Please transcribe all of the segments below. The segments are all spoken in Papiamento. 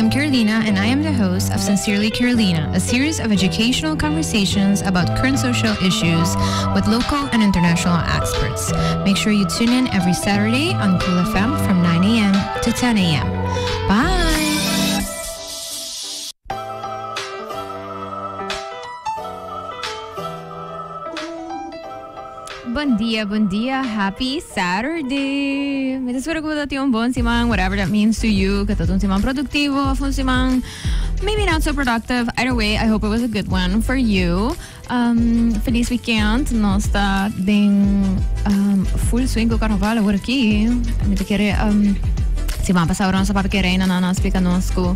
I'm Carolina and I am the host of Sincerely Carolina, a series of educational conversations about current social issues with local and international experts. Make sure you tune in every Saturday on Cool FM from 9 a.m. to 10 a.m. Bye! Bon dia, bon dia, happy Saturday. Mi ta spera ku bo ta tin un bon siman, whatever that means to you. Ku ta un siman produktivo of un siman maybe not so productive. Either way, I hope it was a good one for you. Um, feliz weekend. Nos ta den um, full swing ku carnaval awor aki. Mi ta kere um, siman pasado nos a papia ku e reina nan a splika nos ku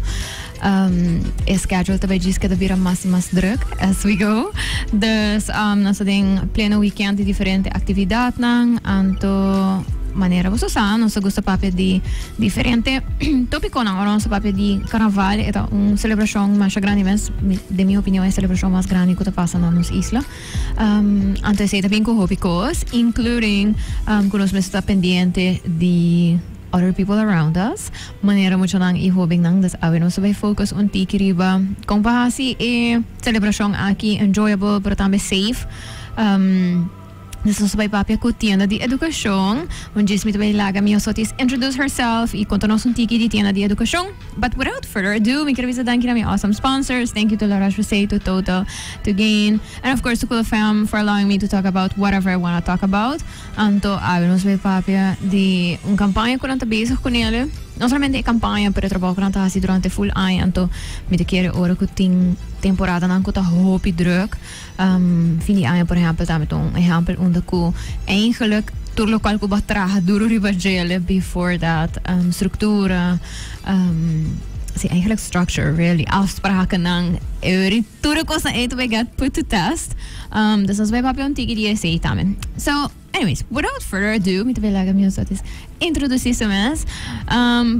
Um, e schedule ta bij djis keda bira mas y mas druk as we go. Dus um, nos ta den pleno weekend di diferente actividadnan. Anto manera boso sa, nos ta gusta papia di diferente topiconan. Ora nos ta papia di carnaval, e ta un celebracion masha grandi mes. Den mi opinion, e celebracion mas grandi cu ta pasa na nos isla. Um, anto esey ta bin cu hopi cos, including um, cu nos mester ta pendiente di other people around us, manera muchanan y hobennan, dus awe nos ta bay focus un tiki riba con pa haci e celebracion aki enjoyable pero tambe safe. Um, dus nos ta bay papia cu Tienda di Educacion. Un djis mi ta bay laga Miosotis introduce herself y conta nos un tiki di Tienda di Educacion. But without further ado, mi quier bisa danki na mi awesome sponsors. Thank you to La Roche-Posay, to Total, to Gain, and of course to Cool FM for allowing me to talk about whatever I wanna talk about. Anto awe nos bay papia di un campaña cu nan ta bezig cu nele. No solamente e campaña, pero e trabao cu nan ta haci durante full aña. Anto mi ta kere ora cu tin temporadanan cu ta hopi druk. Fin di aña por ehempel tambe ta un ehempel unda cu eigenlijk tur locual cu bo a traha duro riba djele before that structura, si eigenlijk structure really, afsprakennan, e tur e cosnan ey ta bay get put to test. Dus nos bay papia un tiki di esey tambe. So, anyways, without further ado, mi ta bay laga Miosotis introduci su mes.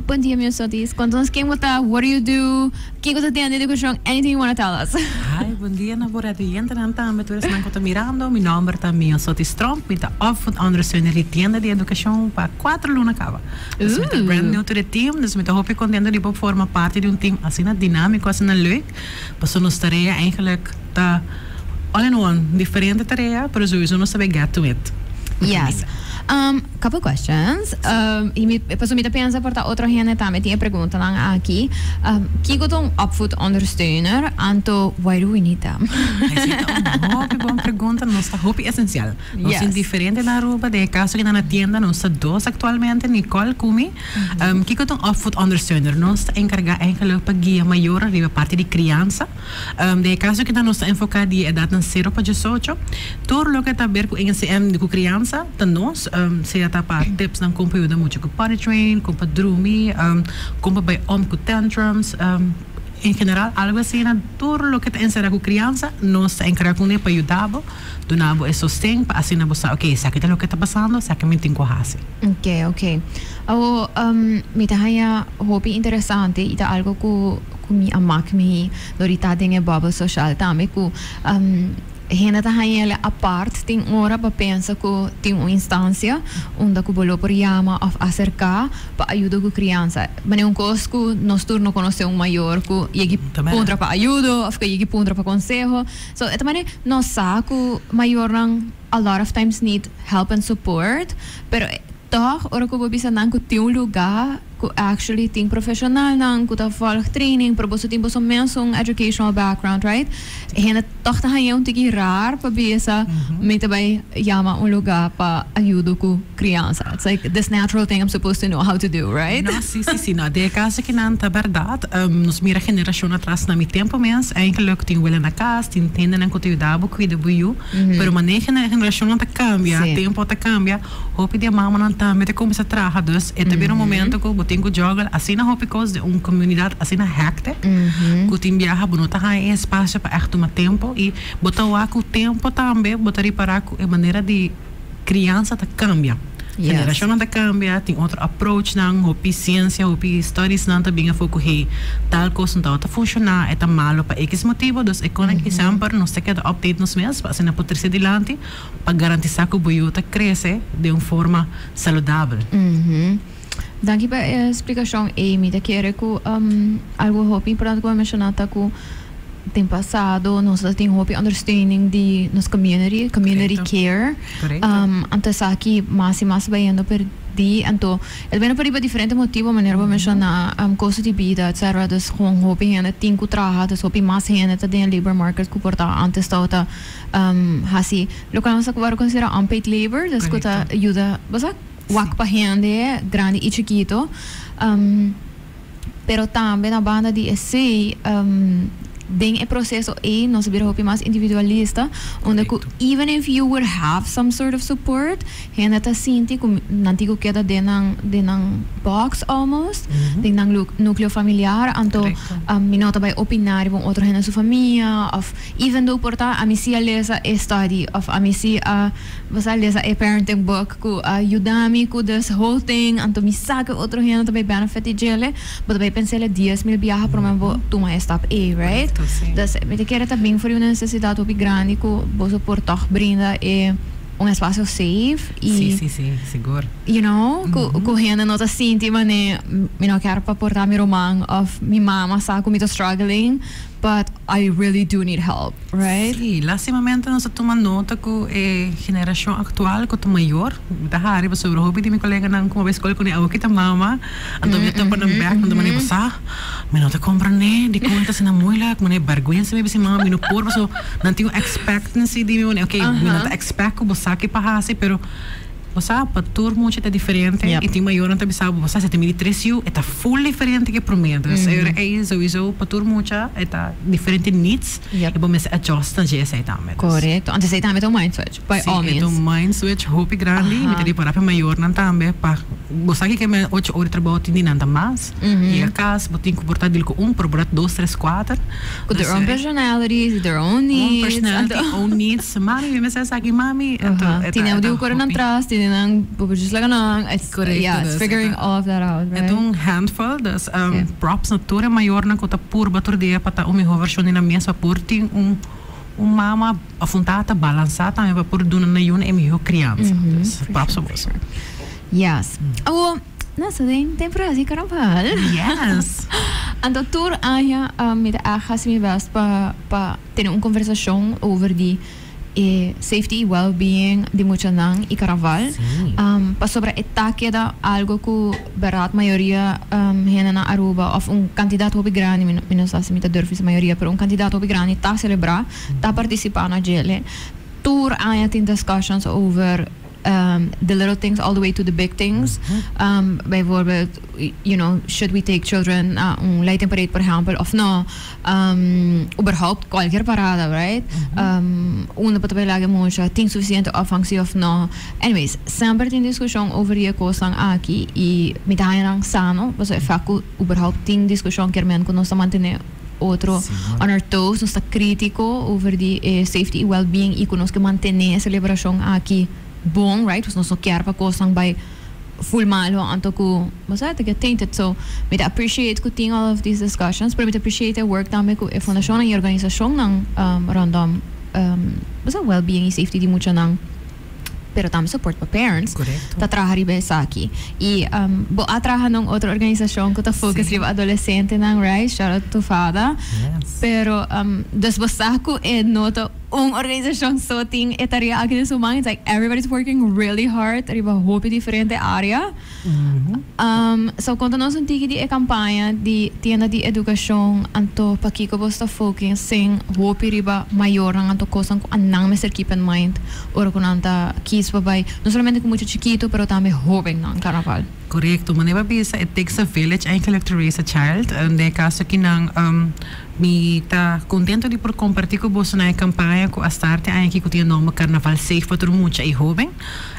Bon dia Miosotis, conta nos ken bo ta, what do you do, kico ta tende di cushon, anything you wanna tell us. Hi, bon dia na bo radioyentenan tambe, tur esnan cu ta mirando. Mi nomber ta Miosotis Tromp, mi ta opvoedondersteuner di Tienda di Educacion pa cuatro luna caba. Dus mi ta brand new to the team, dus mi ta hopi contento di por forma parti di un team asina dinamico, asina leuk. Pasobra nos tarea eigenlijk ta all in one, diferente tarea, pero sowieso nos ta bay get to it. Yes. Couple questions. Y mi, pasobra mi ta pensa por ta otro hende tambe tin e preguntanan aki. Kiko ta un opvoedondersteuner? Anto, why do we need them? Esey ta un hopi bon pregunta. Nos ta hopi esencial. Nos tin diferente na Aruba. Den e caso aki nan na tienda nos ta dos actualmente, Nicole cu mi. Kiko ta un opvoedondersteuner? Nos ta encarga eigenlijk pa guia mayornan riba parti di criansa. Den e caso aki nos ta enfoca di e edadnan sero pa diesocho. Tur loke ta ber cu NCM cu criansa ta nos, sea ta pa tipsnan con pa yuda mucha cu potty train, con pa drumi, con pa bay om cu tantrums, en general algo asina. Tur loke ta encera cu criansa nos ta encarga cune pa yuda bo, duna bo e sosten pa asina bo sa, ok, esaki ta loke ta pasando, esaki mi tin cu haci. Ok, ok. Awo, mi ta haña hopi interesante y ta algo cu cu mi a mak mi dor di ta den e bubble social tambe cu hende ta haña el apart tin ora pa pensa cu tin un instancia unda cu bo lo por yama of acerca pa ayudo cu criansa. Manera un cos cu nos tur no conoce un mayor cu yegi puntra pa ayudo of cu yegi puntra pa conseho. So e ta manera nos sa cu mayornan a lot of times need help and support pero toch ora cu bo bisa nan cu tin un lugar cu actually tin profesionalnan cu ta volg training pero boso tin boso mesun educational background right hende toch ta haña un tiki raar pa bisa mi ta bay yama un lugar pa ayudo cu criansa it's like this natural thing I'm supposed to know how to do right. No si si si no den e caso akinan ta berdad nos mira generacion atras na mi tempo mes eigenlijk tin wela na cas tin hendenan cu ta yuda bo cuida bo yu pero manera generacionnan ta cambia tempo ta cambia. Hopi di e mamanan tambe ta cuminsa traha, dus e ta bira un momento cu bo tin cu juggle asina hopi cos den un comunidad asina hectic cu tin biaha bo no ta haña e espacio pa echt tuma tempo y bo ta wak cu tempo tambe bo ta ripara cu e manera di criansa ta cambia. Generacionnan ta cambia, tin otro approachnan, hopi ciencia, hopi studiesnan ta bin afo cu hey, tal cos no tabata funciona, e ta malo pa X motibo, dus e con aki semper nos ta keda update nos mes pa asina por trece dilanti. Pa garantisá ku bo yu ta krese den un forma saludabel. Danki pa e splicacion, Amy. Ta kere cu algo hopi importante cu bo a menciona ta cu den pasado nos ta tin hopi understanding di nos community, community care. Anto esaki mas y mas ta bayendo perdi. Anto el bayendo perdi pa diferente motibo, manera bo a menciona, costo di bida, etcetera. Dus gewoon hopi hende tin cu traha, dus hopi mas hende ta den e labor market cu por ta antes tabata haci locual nos ta worde considera unpaid labor, dus cu ta yuda, bo sa? Wak pa hende, grandi i chikito. Pero tambe na banda di esei, den e proseso ei nos a bira hopi mas individualista, unda ku even if you would have some sort of support, hende ta sinti ku nan tin ku keda den nan den nan box almost, den nan nukleo familiar, anto mi no ta bai opiná riba un otro hende su famia òf even though por ta ami si a lesa e study òf ami si a Bo sa lesa e parenting book ku a yuda mi ku this whole thing, anto mi sa ku e otro hende ta bay benefit di djele, bo ta bay pens'el 10,000 biaha prome bo tuma e stap ei, right? Korekto, si. Dus mi ta kere ta bin for di un nesesidat hopi grandi ku boso por tòg brinda e un espasio safe i. Si, si, si, sigur. You know, ku ku hende no ta sinti manera mi no kier pa por ta mi ruman òf mi mama sa ku mi ta struggling. But I really do need help, right? Sí, lastimamente nos a tuma nota ku e generashon aktual ku ta mayor, mi ta hari pasobra hopi di mi koleganan ku a bai skol kuné awoki ta mama, anto mi ta topa nan bèk, nan ta manera bo sa, mi no ta komprendé dikon e ta asina moeilijk, manera bèrgwensa mi bisa mama mi no por pasobra nan tin un expectancy di mi, manera oke mi no ta expect ku bo sa ke pa hasi pero. Bo sa, pa tur mucha ta diferente Yep. y tin mayornan ta bisa bo, bo sa, si ta midi tres yu, e ta full diferente ke prome. Dus e ora ey sowieso pa tur mucha e ta diferente needs Yep. y bo mester adjust na dje esey tambe. Dus Correcto. Antes ey tambe ta un mind switch, by si, all e ta means. un mind switch hopi grandi. Mi ta Aha. ripara pa e mayornan tambe pa bo sa kiko e ocho ora di trabou tin di nan ta mas. Yega cas bo tin ku por ta deal ku un, pero por ta dos, tres, kuater. Ku Dus their own personalities, their own own needs. personality, Anto own needs. Mami, mi mester esaki, mami. Anto Aha. e Tin ta nan e di ta ku kore nan hopi. tras, tin nan bo por just laga nan. It's Korekto, yeah, it's dus e figuring ta all of that out, e ta right? un handful. Dus Sí. props na tur e mayornan ku ta purba tur dia pa ta un mihó vershon di nan mes, pa por tin un un mama òf un tata balansá tambe pa por duna nan yunan e mihó kriansa. Dus For props sure, pa for boso. sure. Yes. Awo, nos ta den temporada di carnaval. Yes. Anto tur aña mi ta ègt hasi mi best pa pa tene un conversacion over di e safety y well-being di muchanan y carnaval. Sí. Pasobra e ta keda algo cu berdad mayoria hende na Aruba of un cantidad hopi grandi, mi no mi no sa si mi ta durf bisa mayoria, pero un cantidad hopi grandi ta celebra, ta participa na djele. Tur aña tin discussions over the little things all the way to the big things. Bijvoorbeeld, you know, should we take children na un lighting parade, por ehempel, of no? Überhaupt cualkier parada, right? Unda bo ta bay laga e mucha, tin suficiente opvang si of no? Anyways, semper tin discusion over di e cosnan aki y mi ta haña nan sano, pasobra e fact cu überhaupt tin discusion kier men cu nos ta mantene otro on our toes, nos ta critico over di e safety y well being y cu nos ke mantene e celebracion aki bon, right? Pasobra nos no kier pa cosnan bay full malo anto cu bo sa ta get tainted. So mi ta appreciate cu tin all of these discussions, pero mi ta appreciate e work tambe cu e fundacionnan y organisacionnan rondom bo sa well being y safety di muchanan. Pero tambe support pa parents Correcto. ta traha riba esaki. Y bo a traha na un otro organisacion cu ta focus Sí. riba adolescentenan, right? Shout out to FADA. Yes. Pero dus bo sa cu e no ta un organisacion so tin e tarea aki den su man. It's like everybody's working really hard riba hopi diferente area. So konta nos un tiki di e kampaña di tienda di edukashon anto pakiko bo sta focusing hopi riba mayornan anto kosnan ku anan mester keep in mind ora ku nan ta kies pa bai no solamente ku mucha chikitu pero tambe hobennan karnaval. Korekto, manera bo a bisa it takes a village eigenlijk to raise a child. Den e kaso akinan mi ta kontento di por kompartí ku boso na e kampaña ku a start e aña aki ku tin e nòmber Karnaval Safe pa tur mucha i hoben.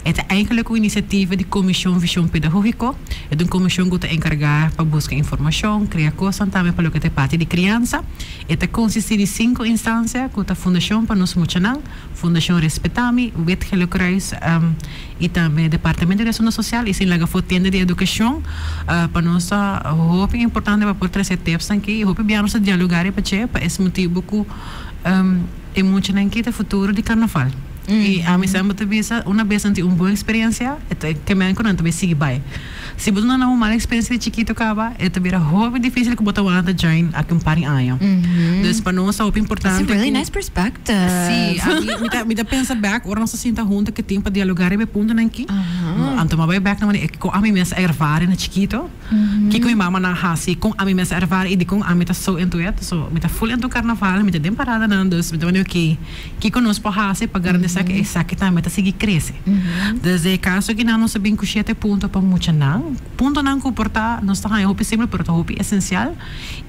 E ta eigenlijk un inisiativa di Komishon Vishon Pedagógiko. E ta un komishon ku ta enkargá pa buska informashon, krea kosnan tambe pa loke ta e parti di kriansa. E ta konsistí di sinku instansia ku ta Fundashon pa Nos Muchanan, Fundashon Respetami, Wit Gele Kruis i tambe Departamento di Asuntu Sosial i sin laga afó Tienda di Edukashon. Pa nos ta hopi importante pa por trese tipsnan aki i hopi bia nos ta dialogá riba dje pa es motibu ku e muchanan aki ta e futuro di karnaval. I ami semper ta bisa, una bes nan tin un bon eksperensia, e ta ke men ku nan ta bai sigui bai. Si bo duna nan un mal eksperensia di chikito kaba, e ta bira hopi difisil ku bo ta wanta join aki un par di aña. Dus pa nos ta hopi importante That's a really ku nice perspective. Sí, ami mi ta mi ta pensa bek ora nos ta sinta hunto ku e tin pa dialoga riba e puntonan aki. Anto mi a bai bek na manera kon ami mes a ervare na chikito. Kiko mi mama nan hasi kon ami mes a ervare i dikon ami ta so into it. So mi ta full into karnaval, mi ta den paradanan dus mi ta wende oke. Kiko nos por hasi pa garantisa ku esaki tambe ta sigui krese? Desde e kaso aki nan nos a bin ku shete punto pa muchanan. Puntonan ku por ta nos ta haña hopi simpel pero ta hopi esensial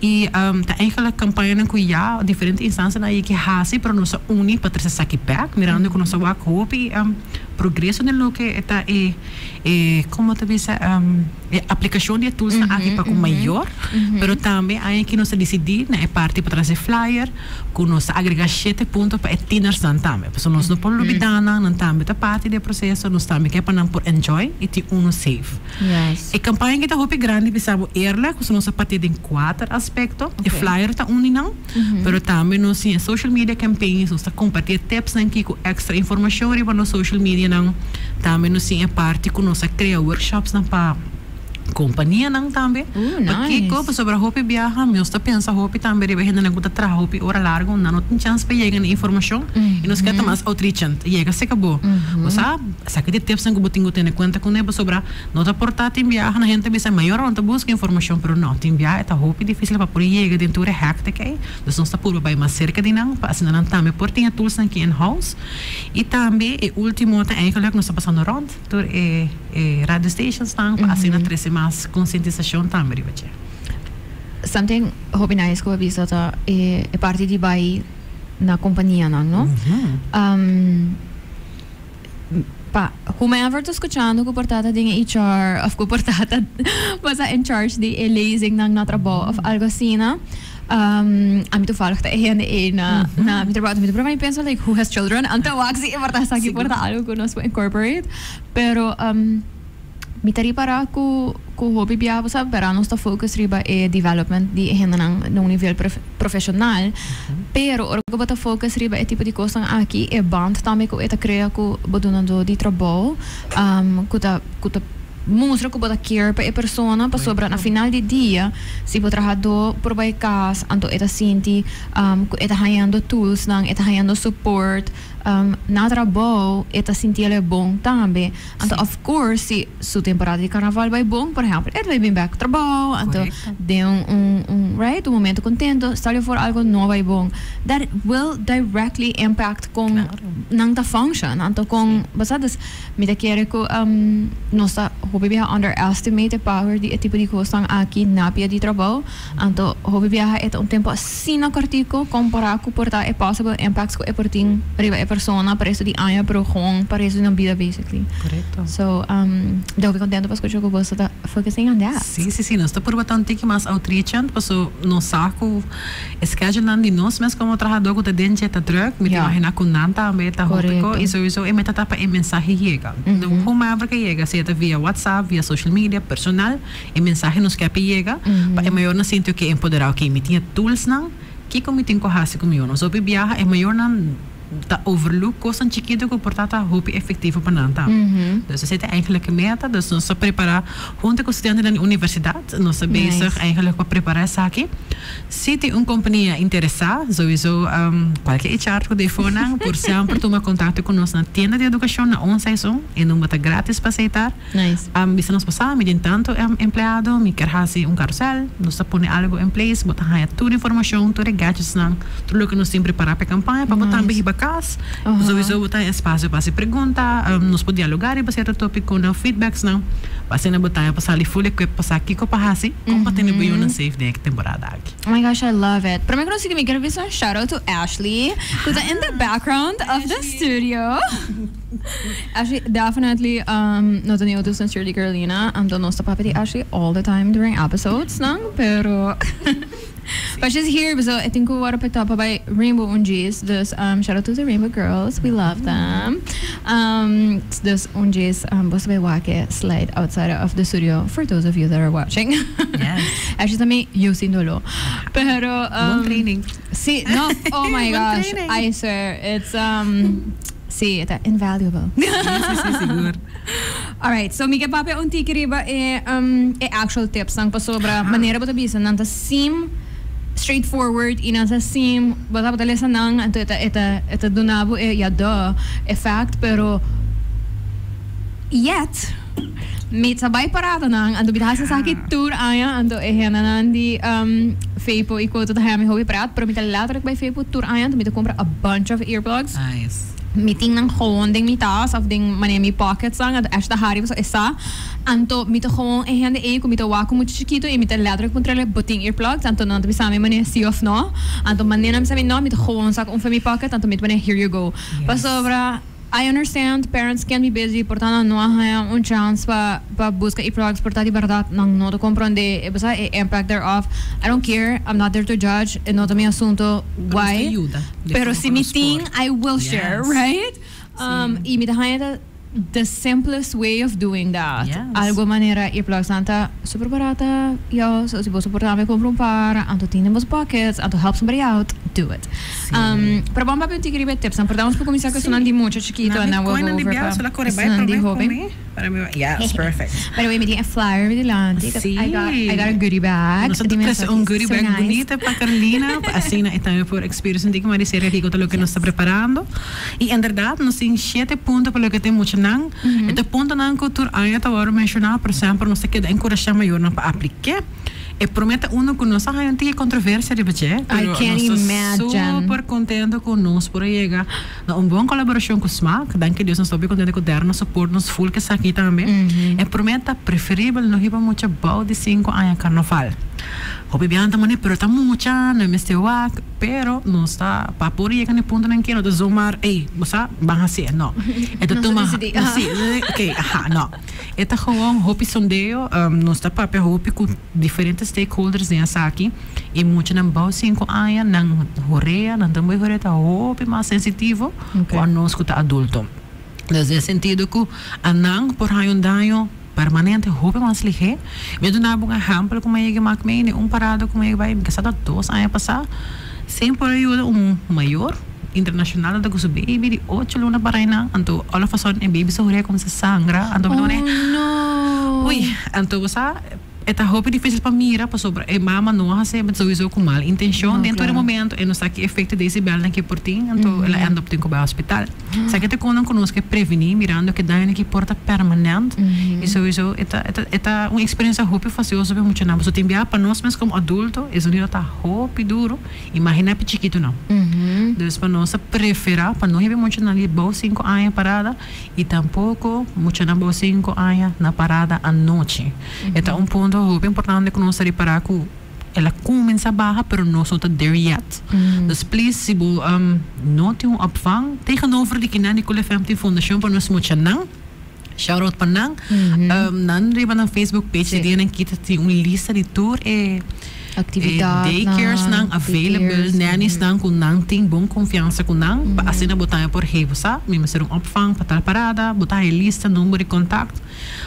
i ta eigenlijk kampañanan ku ya diferente instansianan a yega hasi pero nos a uni pa trese esaki bèk mirando ku nos a wak hopi progreso den loke ta e e komo ta bisa e aplikashon di e toolsnan aki pa ku mayor pero tambe aña aki nos a disidí na e parti pa trese flyer. Ku nos ta agregá shete punto pa e tienersnan tambe. Pasobra nos no por lubidá nan, nan tambe ta parti di e proseso, nos tambe ke pa nan por enjoy i tin unu safe. E kampaña aki ta hopi grandi bisa bo eerlijk, pasobra nos a partié den kuater aspekto. E flyer ta un di nan, pero tambe nos tin e social media campaigns, nos ta kompartí e tipsnan aki ku èkstra informashon riba nos social medianan. Tambe nos tin e parti ku nos a krea workshopsnan pa. Kompanianan tambe. Pakiko? Pasobra hopi biaha nos ta pensa hopi tambe riba e hendenan ku ta traha hopi ora largu, nan no tin chans pa yega na informashon i nos ke ta mas outreachend, yega serka bo. Bo sa, esaki ta e tipsnan ku bo tin ku tene kuenta kuné pasobra no ta por ta tin biaha na hende ta bisa mayor nan ta buska informashon pero no, tin biaha e ta hopi difisil pa por yega den tur e hèktik ei. Dus nos ta purba bai mas serka di nan pa asina nan tambe por tin e toolsnan aki in house. I tambe e ultimo ta eigenlijk nos ta pasando rònt. Tur e e radio stationsnan pa asina trese mas konsientisashon tambe riba dje. Something hopi nice ku a bisa ta e e parti di bai na kompanianan no. Pa whomever ta skuchando ku por ta ta den e HR of ku por ta ta basa in charge di e lezingnan na trabou of algo asina. Ami toevallig ta e hende ei na na mi trabou. Mi ta proba mi pensa like who has children? Anto wak si e por ta esaki por ta algo ku nos por incorporate. Pero mi ta ripara ku ku hopi bia bo sa bera nos ta focus riba e development di e hendenan na un nivel profesional. Pero ora ku bo ta focus riba e tipo di kosnan aki e band tambe ku e ta krea ku bo dunadó di trabou ku ta ku ta Mustra ku bo ta care pa e persona pasobra na final di dia si bo trahadó por bai kas anto e ta sinti ku e ta hañando toolsnan, e ta hañando support na trabou e ta sinti el e bon tambe. Anto of course si su temporada di karnaval bai bon por ehèmpel e ta bai bin bèk trabou anto den un un right un momento kontento sal for algo no bai bon that will directly impact kon nan ta function anto kon bo sa dus Mi ta kere ku nos ta hopi biaha underestimate e power di e tipo di kosnan aki na pia di trabou. Anto hopi biaha e ta un tempu asina kortiku kompará ku por ta e possible impacts ku e por tin riba e persona pa resto di aña pero gewoon pa resto di nan bida basically. Korekto. So mi ta hopi kontento pa skucha ku boso ta focusing on that. Sí, sí, sí. Nos ta purba ta un tiki mas outreachend paso nos sa ku E schedulenan di nos mes komo trahadó ku ta den dje ta drùk, mi ta imaginá ku nan tambe ta hopi ko i souiso e meta ta pa e mensahe yega. Whomever ke yega, sea ta via WhatsApp, via social media, personal, e mensahe nos ke pa e yega, pa e mayornan sinti oke empoderá, oke mi tin e toolsnan, kiko mi tin ku hasi ku mi yunan? So hopi biaha e mayornan ta overlook kosnan chikitu ku por ta ta hopi efektivo pa nan tambe. Dus esei ta eigenlijk e meta. Dus nos ta prepará hunto ku studiantenan di universidat, nos ta bezig eigenlijk pa prepará esaki. Si tin un kompania interesá, souiso kualke HR ku ta eifonan por semper tuma kontakto ku nos na Tienda di Edukashon na 161. E number ta gratis pa aseitar. Bisa nos pasá, mi tin tantu empleado, mi kier hasi un karusèl. Nos ta pone algu in place, bo ta haña tur informashon, tur e gadgetsnan, tur loke nos tin prepará pa e kampaña pa bo tambe hiba kas. Souiso bo ta haña espasio pa hasi pregunta, nos por dialogá riba sierto tópikonan, feedbacksnan, pa asina bo ta haña pa sali full equipped pa sa kiko pa hasi. Kon pa tene bo yunan safe den e temporada aki? Oh my gosh, I love it. Prome ku nos sigui mi quiero bisa un shout out to Ashley ku ta in the background of the studio. Ashley definitely no ta new to Sincerely Carolina, anto nos ta papia di Ashley all the time during episodes nan, pero but she's here so e tin ku wòrdu picked up pa bai Rainbow un djis, dus shout out to the Rainbow girls, we love them. Dus un djis boso bai wak e slide outside of the studio for those of you that are watching. Yes. Ashley ta mi yu sin doló. Pero Bon training. Si, no, oh my Bon gosh, training. I swear it's. Si, e ta invaluable. Si, si, si, sigur. Alright, so mi ke papia un tiki riba e, um, e actual tipsnan pasobra manera bo ta bisa nan ta seem straightforward y nan ta seem bo ta lesa nan anto e ta e ta e ta duna bo e ya duh effect pero yet mi ta bai paradanan anto mi ta hasi esaki tur aña anto e hendenan di um Fepo y Koto ta haña mi hopi pret pero mi ta letterlijk bai Fepo tur aña anto mi ta cumpra a bunch of earplugs. Nice. Mi tin nan gewoon den mi tas of den manera mi pockets nan anto Ash ta hari pasobra e sa anto mi ta gewoon e hende ey cu mi ta wak cu mucha chikito y mi ta letterlijk puntra bo tin earplugs anto nan ta bisa mi manera si of no anto manera nan bisa mi no mi ta gewoon saca un for mi pocket anto mi ta manera here you go pasobra I understand parents can be busy por ta nan no a haña un chance pa pa busca earplugs por ta di berdad nan no ta comprende e bo sa e impact thereof I don't care I'm not there to judge e no ta mi asunto why pero si mi tin I will share right y mi ta haña ta the simplest way of doing that algo manera earplugs nan ta super barata yo so si bo por tambe compra un par anto tin den bo pockets anto help somebody out do it. Pero bon papia un tiki riba e tipsnan. Por damos por cuminsa cu esunnan di mucha chikito and then we'll go over pa esunnan di hoben. Yes, perfect. By the way, mi tin e flyer mi dilanti. Si. I got, I got a goodie bag. Nos a trece un goodie bag bunita pa Carolina, pa asina e tambe por experience un tiki mas di cerca kico ta loke nos ta preparando. Y inderdaad nos tin shete punto pa loke ta e muchanan. E ta puntonan cu tur aña ta worde menciona, pero semper nos ta keda encurasha mayornan pa aplique. E prome ta uno cu nos a haña un tiki controversia riba dje, pero nos ta super contento cu nos por a yega na un bon colaboracion cu Smaak. Danki Dios nos ta hopi contento cu Derna support nos full cu esaki tambe. E prome ta preferibel no hiba mucha bou di cinco aña carnaval. Hopi biaha nan ta manda pero ta mucha, no e mester wak, pero nos ta pa por yega na e puntonan ke no ta zomaar ey bo sa ban haci'e, no. E ta tuma, si, ok, aha, no. E ta gewoon hopi sondeo, nos ta papia hopi ku diferente stakeholders den esaki i muchanan bou sinku aña nan horea, nan tambo e horea ta hopi mas sensitivo ku anos ku ta adulto. Dus den sentido ku anan por haña un daño permanente hopi mas lihé. Mi a duna bo un ehèmpel ku mi a yega mak mei den un parada ku mi a yega bai, mi kasa ta dos aña pasá, sin por a yuda un mayor. Internacional ta cu su baby di ocho luna para einan, anto all of a sudden e baby su horea cuminsa sangra, anto mi ta pone Oh no! Uy, anto bo sa e ta hopi dificil pa mira pasobra e mama no a haci souiso cu mal intencion No, den tur e claro. momento e no sa ki efecto decibelnan ki por tin, anto el a end up tin cu bay hospital. Sa ki ta con nan cu nos ke preveni mirando ke dañonan ki por ta permanent y souiso e ta e ta e ta un experiencia hopi fastioso pa e muchanan pasobra tin bia pa nos mes como adulto e zonido ta hopi duro. Imagina pi chikitonan. Dus pa nos ta prefera pa no hebe muchanan di bou sinku aña parada y tampoco muchanan bou sinku aña na parada anochi. E ta un punto hopi importante cu nos ta ripara cu el a cuminsa baha pero nos no ta there yet. Dus please si bo no tin un opvang tegenover di kinan di Cool FM tin fundacion pa nos muchanan. Shout out pa nan. Nan riba nan Facebook page di dia nan kita tin un lista di tur e daycares nan available, nannies nan ku nan tin bon konfiansa ku nan pa asina bo tambe por hey bo sa mi mester un opvang pa tal parada, bo ta haña lista, number di kontakt.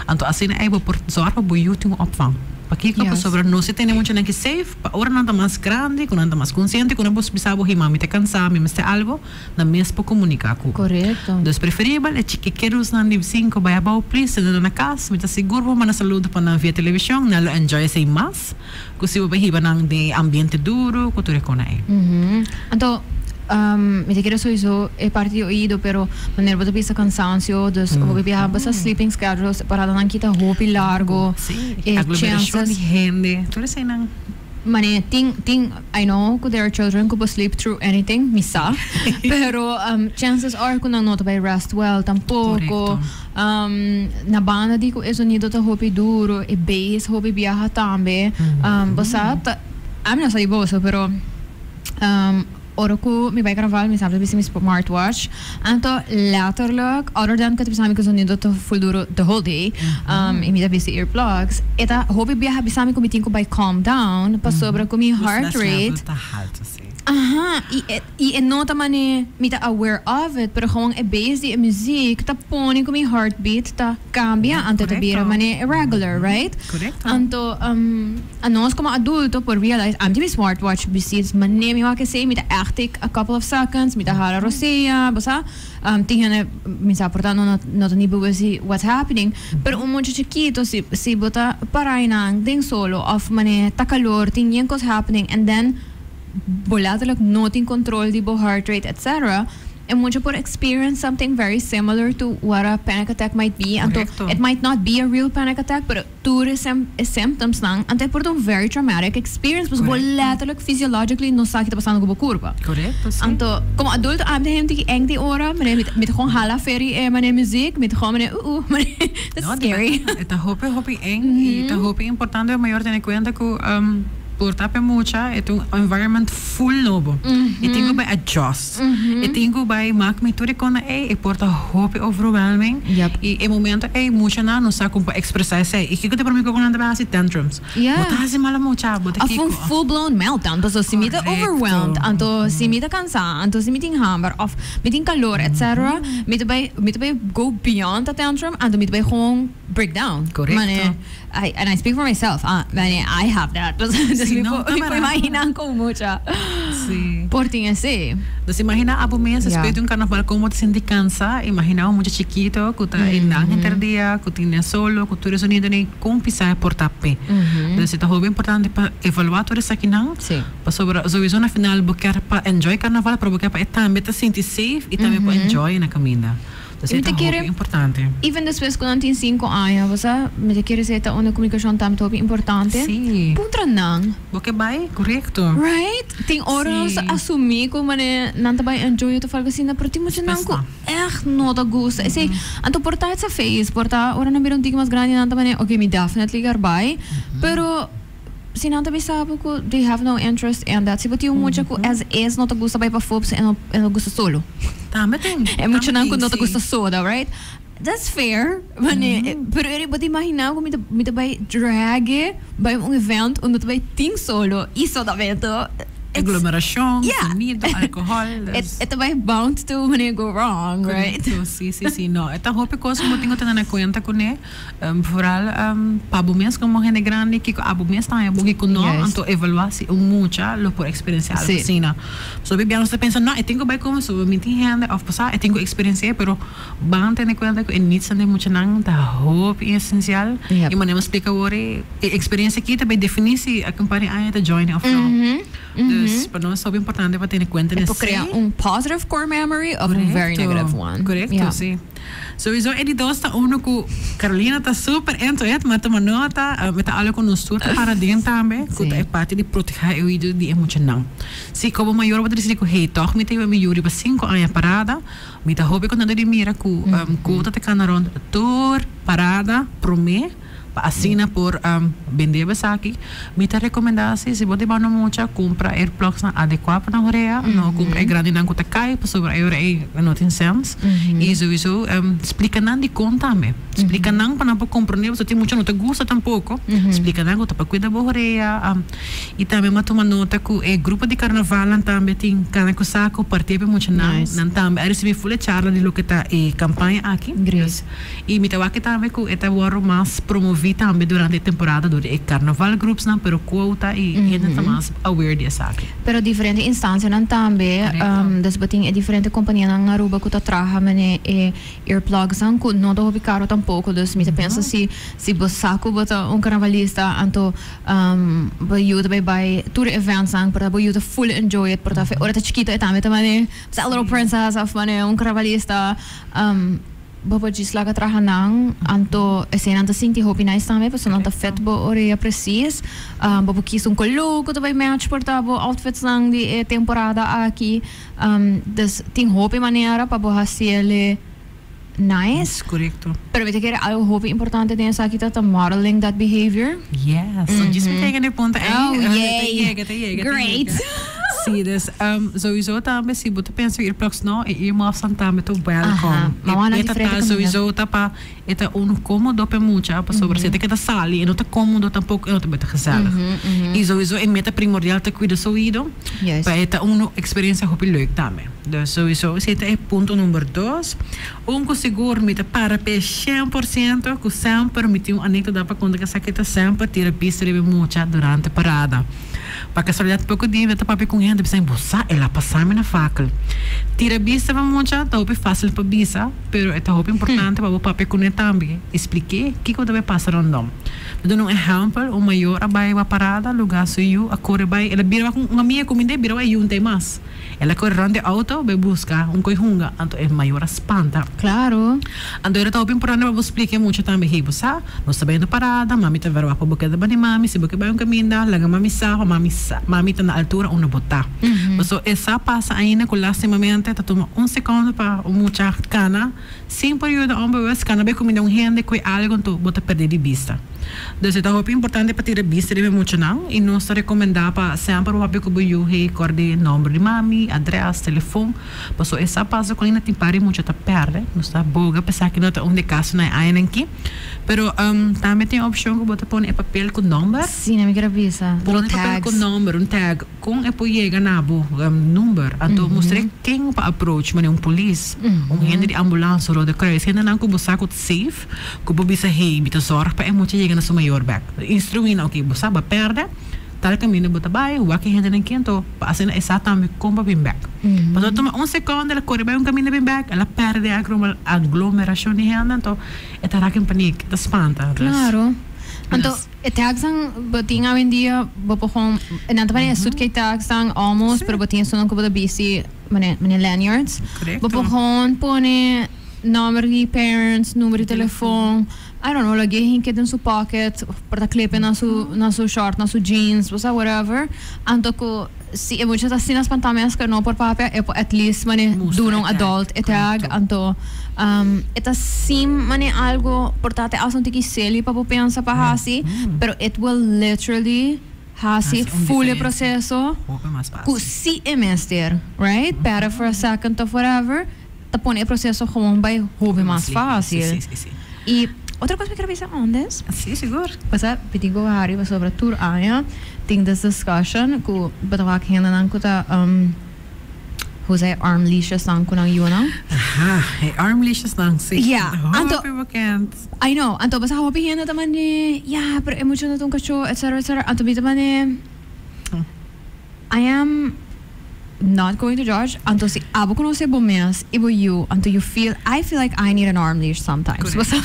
Anto asina ei bo por zorg pa bo yu tin un opvang. Pakiko? Pasobra nos si tene muchanan ki safe pa ora nan ta mas grandi, ku nan ta mas konsiente ku nan por bisa bo hey mami ta kansa, mi mester algo. Nan mes por comunica cu. Correcto. Dus preferibel e chikekerosnan di cinco bay abao please tene nan na cas. Mi ta sigur bo manda saludo pa nan via television. Nan lo enjoy esey mas cu si bo bay hiba nan den e ambiente duro cu tur e cona ey. Anto, mi ta kere soiso e parti di oido pero manera bo ta bisa cansancio dus hopi biaha bo sa sleeping schedules paradanan kita hopi largo. Si, aglomeracion di hende tur eseynan. Mane tin tin I know ku there are children ku por sleep through anything, mi sa, pero chances are ku nan no ta bai rest well tampoko. Na banda di ku e zonido ta hopi duro, e bass hopi biaha tambe. Bo sa ta, ami no sa di boso pero Ora ku mi bai karnaval mi semper ta bisti mi smartwatch. Anto letterlijk, other than ku ta bisa mi ku zonido ta full duro the whole day, i mi ta bisti earplugs, e ta hopi biaha bisa mi ku mi tin ku bai calm down pasobra ku mi heart rate Ta haltu, si. Aha, y e, y e no ta mane mi ta aware of it, pero gewoon e bass di e muziek ta pone cu mi heartbeat ta cambia, anto ta bira mane irregular, right? Correcto. Anto, anos como adulto por realize, ami tin mi smartwatch besides mane mi wak esey, mi ta echt take a couple of seconds, mi ta hala rosea, bo sa? Tin hende mi sa por ta no no ta ni bewust di what's happening, pero un mucha chikito si si bo ta para einan den solo of mane ta calor tin yen cos happening and then bo letterlijk no tin control di bo heart rate etc. E mucha por experience something very similar to what a panic attack might be anto it might not be a real panic attack pero tur e e symptoms nan anto e por ta un very traumatic experience pasobra bo letterlijk physiologically no sa ki ta pasando ku bo kurpa. Korekto, si. Anto komo adulto ami ta hende ki eng tin ora manera mi ta mi ta gewoon hala feri e manera muziek mi ta gewoon manera uh uh manera that's No, scary. E ta hopi hopi eng i ta hopi importante pa mayor tene kuenta ku por ta pa e mucha e ta un environment full nobo. E tin ku bai adjust. E tin cu bay mak mi tur e cona ey, e por ta hopi overwhelming. Y e momento ey muchanan no sa con pa expresa esey. Y kico ta prome cu nan ta bay haci? Tantrums. Bo ta haci malo mucha, bo ta Of kico. un full blown meltdown. Pasobra si mi ta overwhelmed, anto si mi ta cansa, anto si mi tin hamber of mi tin calor etc. Mi ta bay, mi ta bay go beyond a tantrum, anto mi ta bay gewoon break down. Correcto. I, and I speak for myself, ah, mane, I have that. Dus Sí, mi no, por, mi por ta imagina con mucha. Sí. Por tin esey. Dus imagina abo mes despues di un carnaval como ta sinti cansa, imagina un mucha chikito cu ta einan henter dia, cu tin den solo, cu tur e sonido nei con pisa e por ta p'e. Dus e ta hopi importante pa evalua tur esakinan, pasobra sowieso na final bo kier pa enjoy carnaval pero bo kier pa e tambe ta sinti safe y tambe por enjoy na caminda. I mi ta kere, even despues ku nan tin sinku aña, bo sa, mi ta kere esei ta un komunikashon tambe hopi importante. Puntra nan. Bo ke bai? Korekto. Right? Tin ora nos ta asumí ku manera nan ta bai enjoy òf algu asina, pero tin mucha nan ku ègt no ta gusta esei. Anto por ta esa phase, por ta ora nan bira un tiki mas grandi nan ta manera, ok, mi definitely kier bai, pero si nan ta bisa bo ku they have no interest in that, si bo tin un mucha ku as is no ta gusta bai pafó pasobra e no e no gusta solo. Tambe tin. E muchanan ku no ta gusta soda, right? That's fair, mane, pero eri bo ta imaginá ku mi ta mi ta bai drag e bai un event unda ta bai tin solo i sodamento. Aglomerashon, Yeah. sonido, alkohòl, E dus. e ta bai bound to mane go wrong, right? Korekto, si, si, si. No, e ta hopi kos ku bo tin ku tene na kuenta kuné. Vooral pa bo mes como hende grandi kiko abo mes ta haña bo kiko no, anto evalua si un mucha lo por experiencia algo asina. So hopi bia nos ta pensa no e tin cu bay come so mi tin hende of pasa e tin cu experiencia pero ban tene cuenta cu e needs nan di muchanan ta hopi esencial y manera mi a splica awor e experiencia aki ta bay defini si aki un par di aña e ta join of no. Dus pa nos hopi importante pa tene cuenta E por crea un positive core memory of un very negative one. Corecto, si. Sowieso e di dos ta uno cu Carolina ta super into it, ma tuma nota, mi ta algo cu nos tur ta para den tambe, cu ta e parti di proteha e oido di e muchanan. Si como mayor bo ta dicidi cu hey, toch mi ta hiba mi yu riba cinco aña parada, mi ta hopi contento di mira cu cu ta cana rond tur parada prome, Pa asina por bende bo esaki, mi ta rekomendá si, si bo ta banda mucha, kumpra earplugsnan adekuá pa nan horea, no kumpra e grandinan ku ta kai pasobra e ora ei no tin sèns. I souiso splika nan dikon tambe. Splika nan pa nan por komprondé pasobra tin mucha no ta gusta tampoko. Splika nan ku ta pa kuida bo horea. I tambe mi a tuma nota ku e grupo di karnavalnan tambe tin kana ku sa ku partia pa e muchanan. Nan tambe a risibí ful e charla di loke ta e kampaña aki. I mi ta wak tambe ku e ta wòrdu mas promoví tambe durante e temporada dor di e carnaval groupsnan, pero quota i hende ta mas aware di esaki. Pero diferente instansianan tambe, dus bo tin e diferente kompanianan na Aruba ku ta traha mene e earplugsnan ku no ta hopi karo tampoko, dus mi ta pensa si si bo sa ku bo ta un carnavalista anto bo yu ta bai bai tur e eventsnan por ta bo yu ta full enjoy it, por ta ora ta chikito e tambe ta mane sa little princess of mane un carnavalista. Bo por djis laga traha nan, anto eseinan ta sinti hopi nice tambe pasobra nan ta fit bo orea precies. Bo por kies un color cu ta bay match por ta bo outfitsnan di e temporada aki. Dus tin hopi manera pa bo haciele nice. Correcto. Pero mi ta kere algo hopi importante den esaki ta ta modeling that behavior. Yes, so djis mi ta yega na e punto ey. Oh, yay. Ta yega, ta yega, ta Great. yega. Si, dus sowieso tambe si bo ta pensa earplugs no, e earmuffs nan tambe ta welcome. Aha, ma wana E meta diferente ta kaminda. sowieso ta pa e ta unu komodo pa e mucha pasobra si e ta keda sali e no ta komodo tampoko e no ta beta gezellig. I sowieso e meta primordial ta kuida su oido pa e ta unu eksperensia hopi leuk tambe. Dus sowieso esei ta e punto number dos. Un ku sigur mi ta para p'e 100% ku semper mi tin un anekdota pa konta ku esaki ta semper tira bista riba e mucha durante parada. Pa kasualidat poko dia mi ta papia ku un hende bisa mi bo sa el a pasa mi na fakel. Tira bista pa mucha ta hopi fasil pa bisa pero e ta hopi importante pa bo papia kuné tambe i splik'é kiko ta bai pasa rondom. Mi duna un ehèmpel, un mayor a bai wak parada lugá su yu a kore bai el a bira wak un amiga ku mi nd'e bira wak e yu n'tei mas. El a kore rònt di outo bai buska un koi hunga, anto e mayor a spanta. Claro. Anto era ta hopi importante pa bo splika e mucha tambe, hey bo sa, nos ta bai na parada, mami ta verwagt pa bo keda bani mami, si bo ke bai un kaminda, laga mami sa pa mami sa, mami ta na altura unda bo ta. Paso e sa pasa ainda ku lastimamente ta tuma un sekondo pa un mucha kana sin por yuda onbewust, kana bai kuminda un hende, koi algo, anto bo ta perde di bista. Dus e ta hopi importante pa tira bista riba e muchanan i nos ta rekomendá pa semper bo papia ku bo yu hey kòrda e nòmber di mami, adrès, telefon, pasobra e sa pasa ku ainda tin par di mucha ta pèrdè, nos ta boga pa esaki no ta un di e kasonan e añanan aki, pero tambe tin e opshon ku bo ta pone e papel ku nòmber. Sí, mi kier a bisa. Pone e papel ku nòmber, un tag. Kon e por yega na bo number? Anto mustr'é ken pa approach, manera un polis, un hende di ambulans, Rode Kruis, hendenan ku bo sa ku ta safe, ku por bisa hey, mi ta zòrg pa e mucha yega na su mayor bèk. Instruí nan, oke, bo sa bo a pèrdè, tal kaminda bo ta bai, wak e hendenan ken, anto pa asina e sa tambe kon pa bin bèk. Pasobra tuma un sekònde el a kore bai un kaminda bin bèk, el a pèrdè e aglomerashon di hende, anto e ta raka en panik, e ta spanta. Klaro. Anto. E tagsnan bo tin awendia bo por gewoon nan ta manera suitcase tagsnan almost pero bo tin esunnan ku bo ta bisti manera manera lanyards bo por gewoon pone nomber di parents number di telefon I don't know lag'é hinke den su pocket of por ta clip'e na su na su short na su jeans bo sa whatever anto ku si e mucha ta asina spantá mes ku e no por papia e por at least manera duna un adult e tag anto e ta sim manera algo por ta te hasta un tiki silly pa bo pensa pa hasi pero it will literally hasi full e proceso ku si e mester right pera for a second of whatever ta pone e proceso gewoon bai hopi mas facil y otro cos mi kier bisa antes Pasa mi tin ku hari pasobra tur aña tin this discussion ku bo ta wak hendenan ku ta usa e arm leashes nan ku nan yunan. Aha, e arm leashes nan si. Ya, anto Hopi bekend. I know, anto pasa hopi hende ta mane ya pero e mucha no ta un kachó etcetera etcetera anto mi ta mane I am not going to judge anto si abo conoce bo mes y bo yu anto you feel I feel like I need an arm leash sometimes bo sa.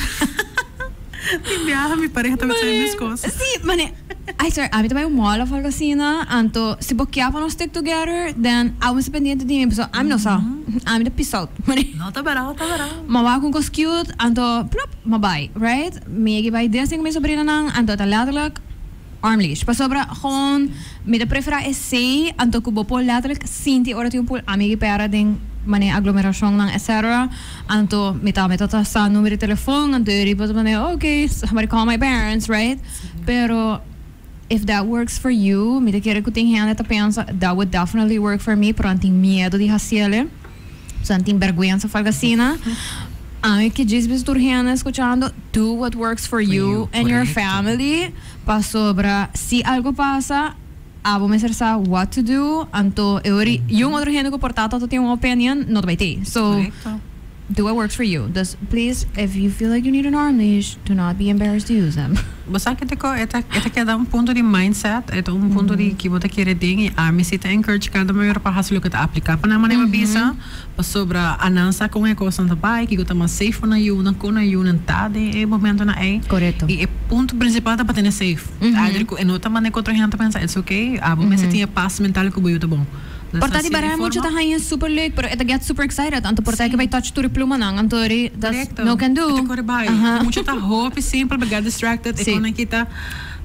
Tin biaha mi pareha ta bisa e mes cos. Si mane ay sorry ami ta bay un mall of algo asina anto si bo kia pa nos stick together then abo mester pendiente di mi pasobra ami no sa ami ta piss out mane. No ta barao ta barao. Ma wak un cos cute anto plop ma bay right mi yega bay Disney cu mi sobrinanan anto ta letterlijk Arm leash. Pasobra gewoon mi ta prefera esey anto cu bo por letterlijk sinti ora tin un pul ami pera den manera aglomeracionnan etc. Anto mi tambe ta ta sa numero di telefon anto e riba ta manera ok somebody call my parents right pero if that works for you mi ta kere cu tin hende ta pensa that would definitely work for me pero nan tin miedo di haciele. So nan tin bergwensa of algo asina. Ami ke djis bisa tur hende escuchando, do what works for you and your family, pasobra si algo pasa, abo mester sa what to do, anto e ora y un otro hende cu por ta ta tin un opinion no ta bay tey. So do what works for you. Dus please if you feel like you need an arm leash, do not be embarrassed to use them. Bo sa ke tiko e ta e ta keda un punto di mindset, e ta un punto di ki bo ta kere den i ami si ta encourage kada mayor pa hasi loke ta apliká pa nan manera bo bisa, pasobra a nan sa kon e kosnan ta bai, kiko ta mas safe pa nan yunan, kon nan yunan ta den e momentonan ei. Korekto. I e punto prinsipal ta pa tene safe. Either ku e no ta manera ku otro hende ta pensa, it's okay, abo mester tin e pas mental ku bo yu ta bon. Por ta di barai mucha ta haña super leuk, pero e ta get super excited, anto por ta ke bai touch tur e plumanan, anto ri that's no can do. E ta kore bai. Mucha ta hopi simpel pa get distracted, e konan kita.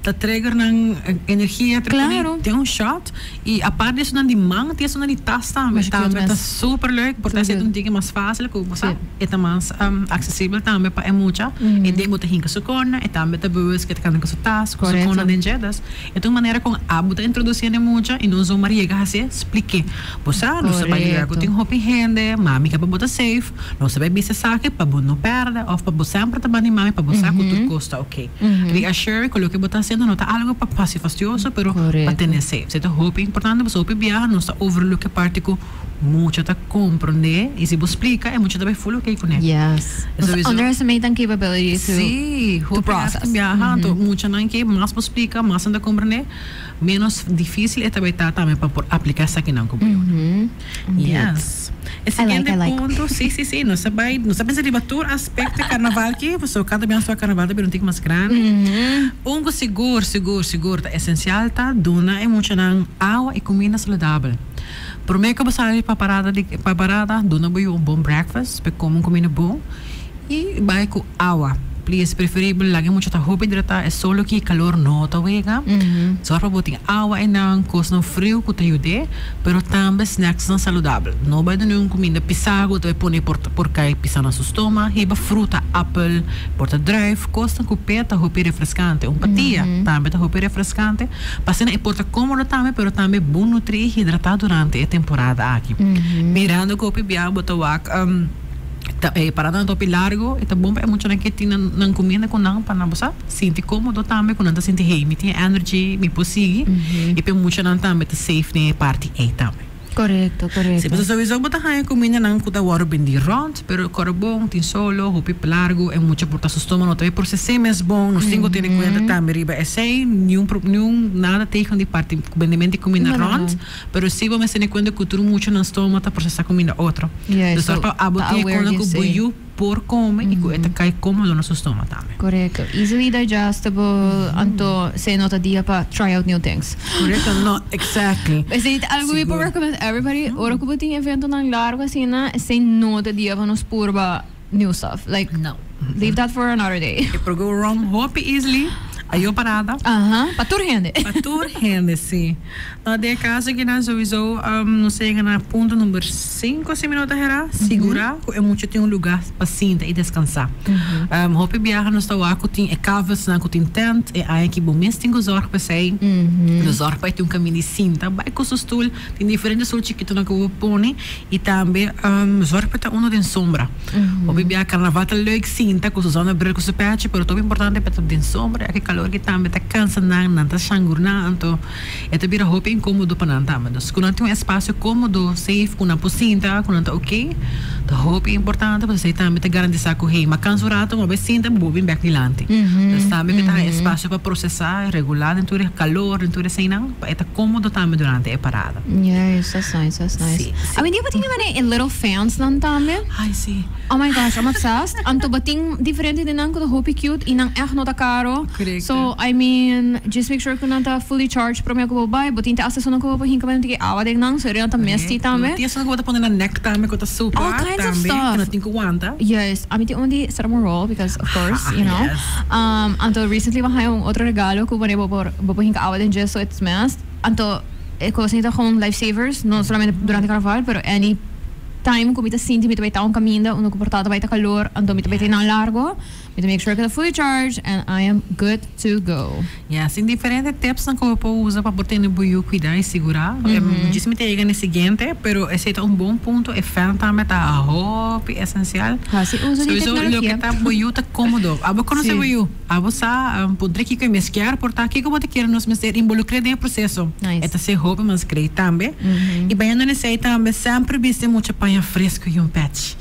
Ta trigger nan energia Claro. Tin un shot y aparte di esunnan di man tin esunnan di tas tambe. Masha cute Tambe ta mes. super leuk por ta Super esei ta un cute. tiki mas facil cu bo sa Si. e ta mas accesibel tambe pa e mucha. E den bo ta hinca su corner e tambe ta bewust cu e ta cana cu su tas cu su Correcto. corner den dje. Dus e ta un manera con abo ta introduci na e mucha y no zomaar yega hacié spliké. Bo sa nos ta bai lugar cu Correcto. tin hopi hende, mami ke pa bo ta safe, nos ta bai bisa esaki pa bo no perde of pa bo semper ta bani mami pa bo sa cu tur cos ta ok. Reassure cu loke bo ta haciendo no ta algo pa haci fastioso pero pa tene safe. Esey ta hopi importante pasobra hopi biaha nos ta overlook e parti cu mucha ta comprende y si bo splica e mucha ta bay full ok cune. Yes. Nos ta underestimate nan capability to Sí, hopi process. biaha anto muchanan ke mas bo splica mas nan ta comprende menos dificil e ta bay ta tambe pa por aplica esakinan cu bo yuna. Yes. E siguiente I like, I like. punto, sí, sí, sí, nos ta bay, nos ta pensa riba tur aspecto di carnaval aki, pasobra cada biaha nos ta wak carnaval ta bira un tiki mas grandi. Un cu sigur, sigur, sigur ta esencial ta duna e muchanan awa y cuminda saludabel. Prome cu bo sali pa parada di, pa parada, duna bo yu un bon breakfast, pa e come un cuminda bon y bay cu awa. Please, preferibel laga e mucha ta hopi hidrata, e solo ki calor no ta wega. Zorg pa bo tin awa einan, cosnan friu cu ta yud'é, pero tambe snacksnan saludabel. No bay duna un cuminda pisa cu ta bay pone por por cay pisa na su stoma. Hiba fruta, apel, por ta druif, cosnan cu p'e ta hopi refrescante. Un patia tambe ta hopi refrescante. Pa asina e por ta cómodo tambe, pero tambe bon nutrí y hidratá durante e temporada aki. Mirando cu hopi bia bo ta wak ta e paradanan ta hopi largo, e ta bon pa e muchanan ke tin nan nan cuminda cu nan pa nan bo sa sinti cómodo tambe, cu nan ta sinti hey mi tin e energy, mi por sigui, y pa e muchanan tambe ta safe den e parti ey tambe. Correcto, correcto. Si, pasobra sowieso bo ta haña cumindanan cu ta wòrdu bendí rònt, pero kòrda bon, tin solo, hopi largu, e mucha por ta su stoma no ta bay proces'é mes bon, nos tin cu tene cuenta tambe riba esey, niun pro, niun nada tegen di parti bendimento di cuminda rònt, pero si bo mester tene cuenta cu tur mucha nan stoma ta procesá cuminda otro. Juist, Dus so pa abo ta tin e aware cuenta di cu bo esey. yu por come y cu e ta cay cómodo na su stoma tambe. Correcto. Easily digestible, anto esey no ta dia pa try out new things. Correcto, no, exactly. Esey ta algo mi por Sigur. recommend everybody, ora cu bo tin eventonan largo asina, esey no ta dia pa nos purba new stuff. Like, No. leave that for another day. E por go wrong hopi easily. Ayo parada. Aha, pa tur hende. Pa tur hende, si. No, den e caso aki nan sowieso nos a yega na punto number cinco si mi no ta hera, sigura cu e mucha tin un lugar pa sinta y descansa. Hopi biaha nos ta wak cu tin e cafesnan cu tin tent, e aña aki bo mes tin cu zorg pa esey. Lo zorg pa e tin un caminda di sinta, bay cu su stoel, tin diferente stoel chikitonan cu bo por pone y tambe zorg pa e ta uno den sombra. Hopi biaha carnaval ta leuk sinta cu su zonnebril cu su pechi, pero topi importante pa e ta den sombra ya cu e calor aki tambe ta cansa nan, nan ta shangurna, anto E ta bira hopi inkomodo pa nan tambe. Dus ku nan tin un espasio komodo, safe, ku nan por sinta, ku nan ta oké, ta hopi importante pasobra esei tambe ta garantisa ku hey, m'a kansa un rato, m'a bai sinta, bo bin bèk dilanti. Dus tambe ku ta haña espasio pa prosesá, regulá den tur e kalor, den tur eseinan, pa e ta komodo tambe durante e parada. Yes, that's nice, that's nice. Sí, sí. Awendia bo tin e manera e little fans nan tambe. Ay, sí. Oh my gosh, I'm obsessed. Anto bo tin diferente di nan ku ta hopi cute i nan ègt no ta karo. Correcto. So, I mean, just make sure ku nan ta fully charged prome ku bo bai. Bo tin te hasta esunnan ku bo por hinka un tiki awa den nan, so nan ta misty tambe. Tin esunnan ku bo ta pone na nek tambe ku ta supla All kinds of tambe, stuff. ku nan tin ku wanta. Juist. Ami tin un di cinnamon roll because of course, you know. Yes. Anto recently bo haña un otro regalo ku wanneer bo por bo por hinka awa den dje so it's mist. Anto e kosnan ta gewoon life savers, no solamente durante carnaval pero any time ku mi ta sinti mi ta bai ta un kaminda unda ku por ta ta bai ta kalor anto mi ta bai ta nan largo. Mi ta make sure ku ta fully charged and I am good to go. Ya, sin diferente tipsnan ku bo por usa pa por tene bo yu kuidá i sigurá. Djis mi ta yega na e siguiente, pero esei ta un bon punto. E fan tambe ta hopi esensial. Hasi uso di Sowieso teknologia. loke ta bo yu ta kómodo. Abo konosé bo yu. Abo sa puntra kiko e mes kier por ta, kiko bo ta kier nos mester involukr'é den e proseso. Nice. E ta ser hopi mas grei tambe. I bayendo na esei tambe semper bisti mucha paña fresku i un pèchi.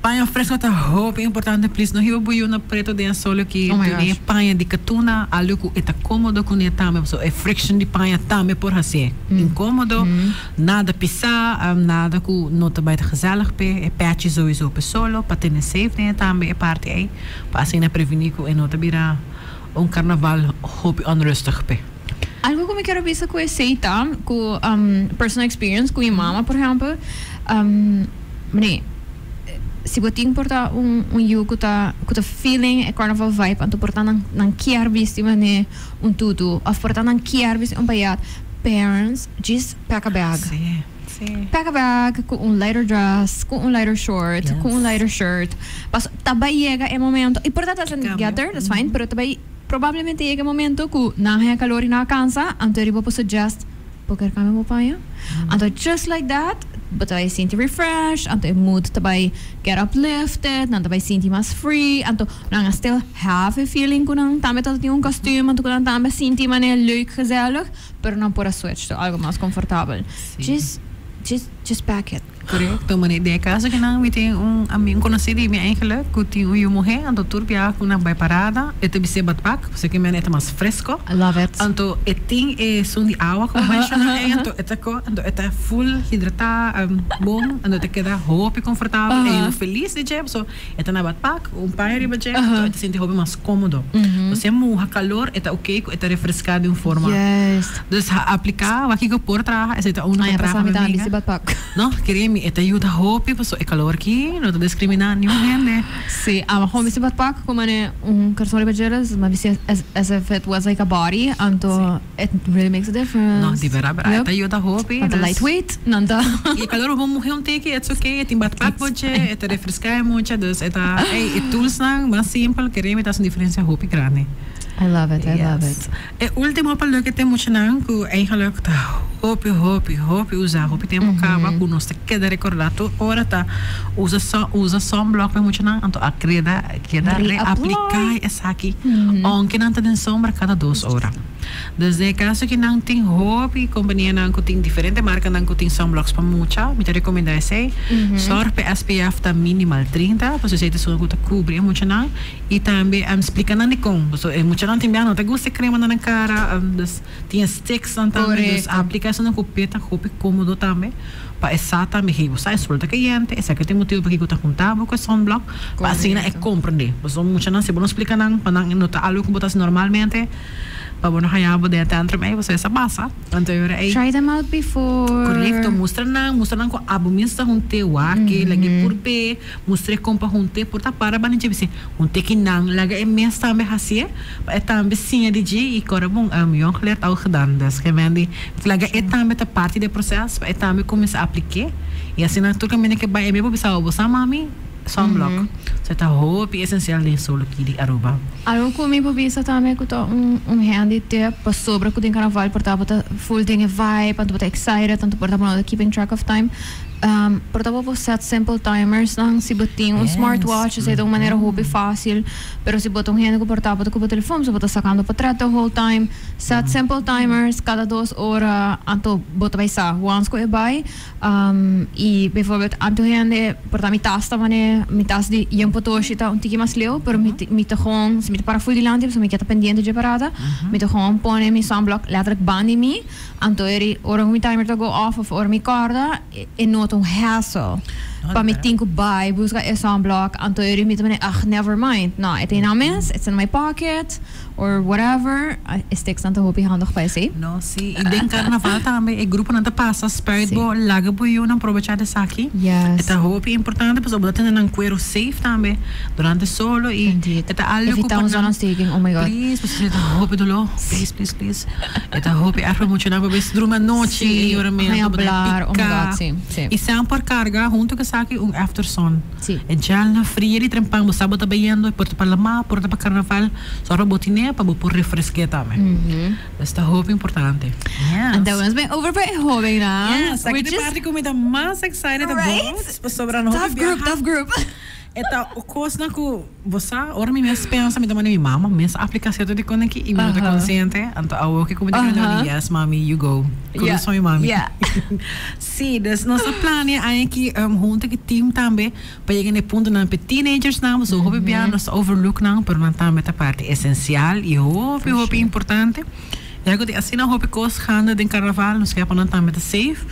Paña fresco ta hopi importante please no hiba bo yu na preto den e sol aki Oh my dune gosh. paña di katuna algo ku e ta komodo kuné tambe pasobra e friction di paña tambe por hasié inkomodo nada pisá nada ku no ta bai ta gezellig p'e e pèchi souiso p'e solo pa tene safe den e tambe e parti ei pa asina prevení ku e no ta bira un karnaval hopi onrustig p'e. Algo ku mi kier a bisa ku esei ta ku personal experience ku mi mama por ehempel. Mane, Si bo tin por ta un un yu ku ta ku ta feeling e carnaval vibe anto por ta nan nan kier bisti manera un tutu of por ta nan kier bisti un payat, parents just pack a bag. Sí, sí. Pack a bag ku un lighter dress, ku un lighter short, ku un lighter shirt. Paso ta bai yega e momento y por ta doesn't get there, that's fine, pero ta bai probablemente yega e momento ku nan haña calor y nan a cansa anto riba bo suggest bo kier cambia bo paña. Anto just like that bo ta bai sinti refresh, anto e mood ta bai get uplifted, nan ta bai sinti mas free, anto nan a still have e feeling ku nan tambe ta tin un kostuum, anto ku nan tambe a sinti manera leuk, gezellig, pero nan por a switch to algo mas comfortabel. Just, just, just pack it. Korekto, mane den e kaso kinan mi tin un ami, un konosí di mi eigenlijk, ku tin un yu muhé, anto tur biaha ku nan bai parada e ta bis'é badpak, pasobra ke mene e ta mas fresko. I love it. Anto e tin e sun di awa ku bo menshoná ei, anto e ta ko, anto e ta full hidratá, bon, anto e ta keda hopi konfortabel, e yu felis di dje, pasobra e ta na badpak, un paña riba dje, anto e ta sinti hopi mas kómodo. Si e muha kalor e ta oké ku e ta refreská di un forma. Juist. Dus ha apliká wak kiko por traha, esei ta uno Aña ku traha pasá mi mi tambe amiga. bisti badpak. No, kere mi, e ta yuda hopi pasobra e kalor aki no ta diskriminá niun hende. Sí, amo gewoon bisti badpak ku mane un karson riba dje, dus mi a bisti as as if it was like a body, anto it really makes a difference. No, di bèrdat bèrdat, e Yep. ta yuda hopi. Nan ta Dus lightweight, nan ta. I e kalor bo muhé un tiki, it's okay, e tin badpak bo dje, e ta refreská e mucha, dus e ta, ey, e toolsnan mas simpel, kere mi ta hasi un diferensia hopi grandi. I love it, I love Yes. it. E ultimo pa loke te muchanan ku eigenlijk ta hopi hopi hopi usa hopi tempo kaba ku nos ta keda rekorda tur ora ta usa sun usa sunblock pa e muchanan anto a kreda keda reapliká esaki ounke nan ta den sombra kada dos ora. Dus den e kaso ki nan tin hopi kompanianan ku tin diferente markanan ku tin sunblocks pa mucha mi ta rekomendá esei. Sòrg pa e SPF ta minimal 30 pasobra esei ta esun ku ta kubri e muchanan. I tambe splika nan dikon. Pasobra e muchanan tin bia no ta gusta e krema na nan kara, dus tin e sticksnan tambe. Dus aplika esun ku pie ta hopi komodo tambe pa e sa tambe hey bo sa e sol ta kayente, esaki ta e motibu pakiko ta hunta bo ku e sunblock pa asina e komprende. Pasobra muchanan si bo no splika nan pa nan no ta algu ku bo ta hasi normalmente pa bo no haña bo den e tantrum ey pasobra esa pasa. Anto e ora ey. Try them out before. Korekto, mustra nan, mustra nan ku abo mes ta hunte wak lag'e purp'e. Mustr'é kon pa hunt'é por ta para banda dje bis'é, Hunt'é ki nan laga e mes tambe hasié, pa e tambe siña di dje i kòrda bon, jong geleerd oud gedaan. Dus ke men di laga e tambe ta parti di e proses pa e tambe kuminsá aplik'é i asina tur kaminda ke bai e mes por bisa, Bo sa mami, sunblock. So e ta hopi esensial den solo ki di Aruba. Algo ku mi por bisa tambe ku ta un un handy tip pasobra ku den karnaval por ta bo ta full den e vibe anto bo ta excited anto por ta bo no ta keeping track of time. Por ta bo por set simple timers nan si bo tin un smartwatch esei ta un manera hopi fácil pero si bo ta un hende ku por ta bo ta ku bo telefon so bo ta sakando potret the whole time set simple timers kada dos ora anto bo ta bai sa once ku e bai i bijvoorbeeld anto hende por ta mi tas ta mane mi tas di yen potoshi ta un tiki mas leu pero mi mi ta gewoon si mi ta para ful dilanti pasobra mi ke ta pendiente dje parada mi ta gewoon pone mi sunblock letterlijk banda di mi. Anto eri ora ku mi timer ta go off of ora mi kòrda, e no ta un hassle pa mi tin ku bai buska e sunblock. Anto eri mi ta mane, ach, never mind. No, e ta einan mes, it's in my pocket or whatever. E sticksnan ta hopi handig pa esei. No, si. I den karnaval tambe e gruponan ta pasa spuit bo, laga bo yunan probechá di esaki. Yes. E ta hopi importante pasobra bo ta tene nan kuero safe tambe durante solo i Indeed. e ta algo ku Evitá pa un nan. zonneontsteking, oh my God. Please, pasobra e ta hopi doló. Please, please, please. E ta hopi erg pa muchanan pa bes drumi anochi Sí, e yoramentu, haña bo ta blar, oh my pica. God, sí, sí. I sean por carga hunto cu esaki un aftersun. Sí. E gel na fria di trempan bo sa bo ta bayendo, por ta pa lama, por ta pa carnaval, zorg pa bo tine pa bo por refresque tambe. Dus ta hopi importante. Yes. Anto nos ben over pa e hobennan. Yes, aki which ta e is parti cu mi ta mas excited about, Right? pasobra no hopi Tough group, biaha. tough group. E ta cosnan cu bo sa, ora mi mes pensa mi ta manda mi mama mes aplica cierto di con aki y mi no ta consciente, anto awo ki cu mi ta kere di yes mami you go, kudos pa mi mami. Si, dus nos ta plania aña aki hunto cu team tambe pa yega na e puntonan pa e teenagers nan, pasobra hopi bia nos ta overlook nan, pero nan tambe ta parti esencial y hopi hopi importante. Ya cu tin asina hopi cos gaande den carnaval nos kier pa nan tambe ta safe.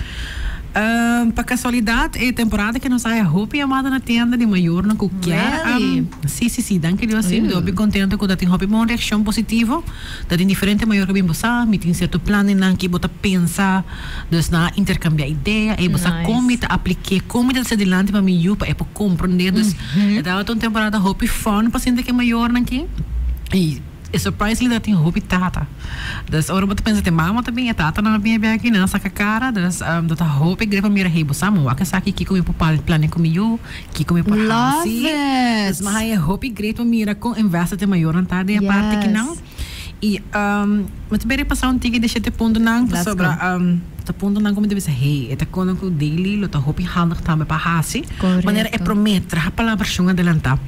Pa casualidad e temporada cu nos haya hopi yamada na tienda di mayornan cu kier. Really? Si, si, si. Danki Dios si. Mi ta hopi contento cu ta tin hopi bon reaccion positivo. Ta tin diferente mayor cu bin bo sa, mi tin cierto planennan ki bo ta pensa. Dus nan a intercambia idea, ey bo sa con mi ta aplik'é, con mi ta haci dilanti pa mi yu pa e por comprende. Dus e tabata un temporada hopi fun pa sinti cu e mayornan aki. Y e surprisingly ta tin hopi tata. Dus ora bo ta pensa ta e mama ta bin, e tatanan a bin e bia aki, nan a saca cara. Dus ta ta hopi great pa mira, hey bo sa mi wak esaki, kico mi por planea cu mi yu, kico mi por Love haci. it! Dus mi a haya hopi great pa mira con invested e mayornan ta den e parti akinan. Y mi ta bere pasa un tiki di shete puntonan Let's go. pasobra ta puntonan ku mi ta bisa hey e ta kono ku daily lo ta hopi handig tambe pa hasi. Manera e Korekto. prome traha palabrashon adelantá.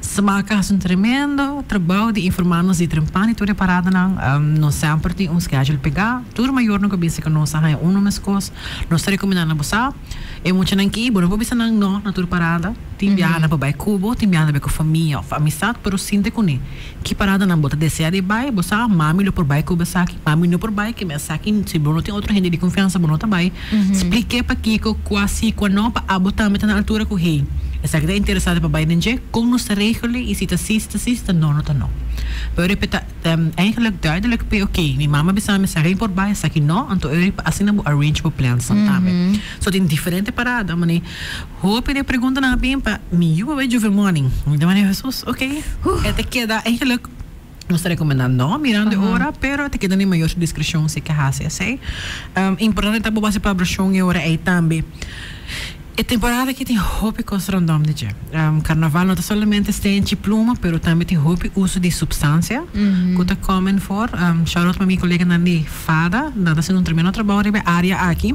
Smaka hasi un tremendo trabou di informá nos di trempan di tur e paradanan. Nos semper tin un schedule pegá. Tur mayornan ku bisa ku nos a haña uno meskos. Nos ta rekomendá nan bo sa e muchanan ki bo no por bisa nan no na tur parada. Tin biaha nan por bai ku bo, tin biaha nan bai ku famia òf amistat pero sinti kuné. Ki paradanan bo ta desea di bai? Bo sa, mami lo por bai ku bo esaki, mami no por bai ku mi esaki. Si bo no tin otro hende di konfiansa, bo no ta bai. Splik'é pakiko, kua si, kua no, pa abo tambe ta na altura ku, hey, esaki ta interesante pa bai den dje, kon nos ta regel'é i si ta si, si ta si, si ta no, no ta no. Pero e ta eigenlijk duidelijk p'e, oké, mi mama bisa mi esaki mi por bai, esaki no, anto e pa asina bo arrange bo plansnan tambe. So tin diferente parada, manera. Hopi di e preguntanan a bin pa mi yu a bai Juve Morning. Mi ta manda Jesus, ok. E ta keda eigenlijk, nos ta recomenda no mirando e ora, pero e ta keda na e mayor su discrecion si e ke haci esey. Importante ta bo basa palabracion e ora ey tambe. E temporada aki tin hopi cos rondom di dje. Carnaval no ta solamente stenchi pluma, pero tambe tin hopi uso di substancia cu ta common for. Shout out pa mi coleganan di. Fada, nan ta haciendo un tremendo trabao riba e area aki.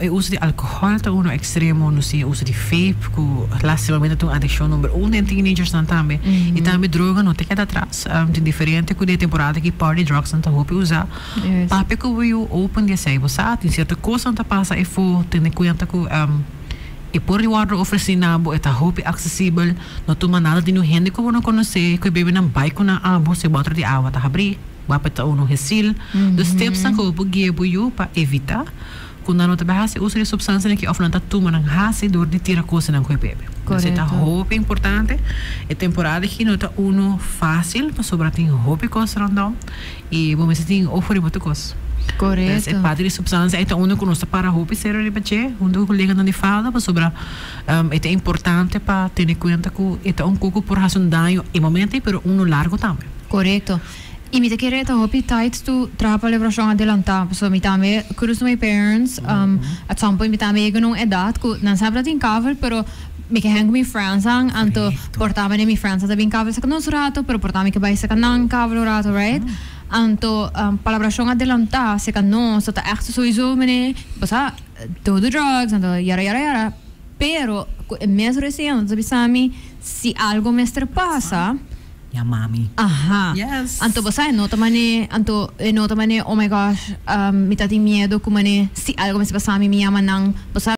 E uso di alcohol ta uno extremo, nos tin e uso di vape cu lastimamente ta un adiccion number uno den teenagersnan tambe. Y tambe droga no ta keda atras. Tin diferente cu den e temporada aki party drugs nan ta hopi usa. Papia cu bo yu open di esey, bo sa tin cierto cosnan ta pasa efo, tene cuenta cu e por wordo ofreci na bo, e ta hopi accesibel, no tuma nada di nu hende cu bo no conoce, cu e bebenan bay cu nan abo si e bottle di awa ta habri. Wak ta unu hesil. Dus tipsnan ku bo por guia bo yu pa evitá ku nan no ta bai hasi uso di supstansianan aki òf nan ta tuma nan hasi dor di tira kosnan ku e bebe. Dus e ta hopi importante. E temporada aki no ta unu fásil pasobra tin hopi kos rondom i bo mester tin ojo riba tur kos. Dus e parti di supstansia ei ta unu ku nos ta para hopi serio riba dje huntu ku koleganan di falda pasobra e ta importante pa tene kuenta ku e ta un kos ku por hasi un daño e momento ei pero unu largu tambe. Korekto. Y mi ta kere ta hopi tijd to traha palabracion adelanta, pasobra mi tambe kudos to my parents, at some point mi tambe yega na un edad cu nan semper ta tin kavel, pero mi ke hang cu mi friendsnan, anto por ta manera mi friendsnan ta bin kavel saca nos un rato, pero por ta mi ke bay saca nan kavel un rato, right? Anto palabracion adelanta saca nos ta echt sowieso manera, bo sa, don't do drugs, anto yara yara yara, pero cu e mes recién nan ta bisa mi si algo mester pasa. Ya mami. Aha. Yes. Anto bo sa e no ta mane, anto e no ta mane, oh my gosh, mi ta tin miedo ku mane si algo mester pasa mi, mi yama nan. Bo sa.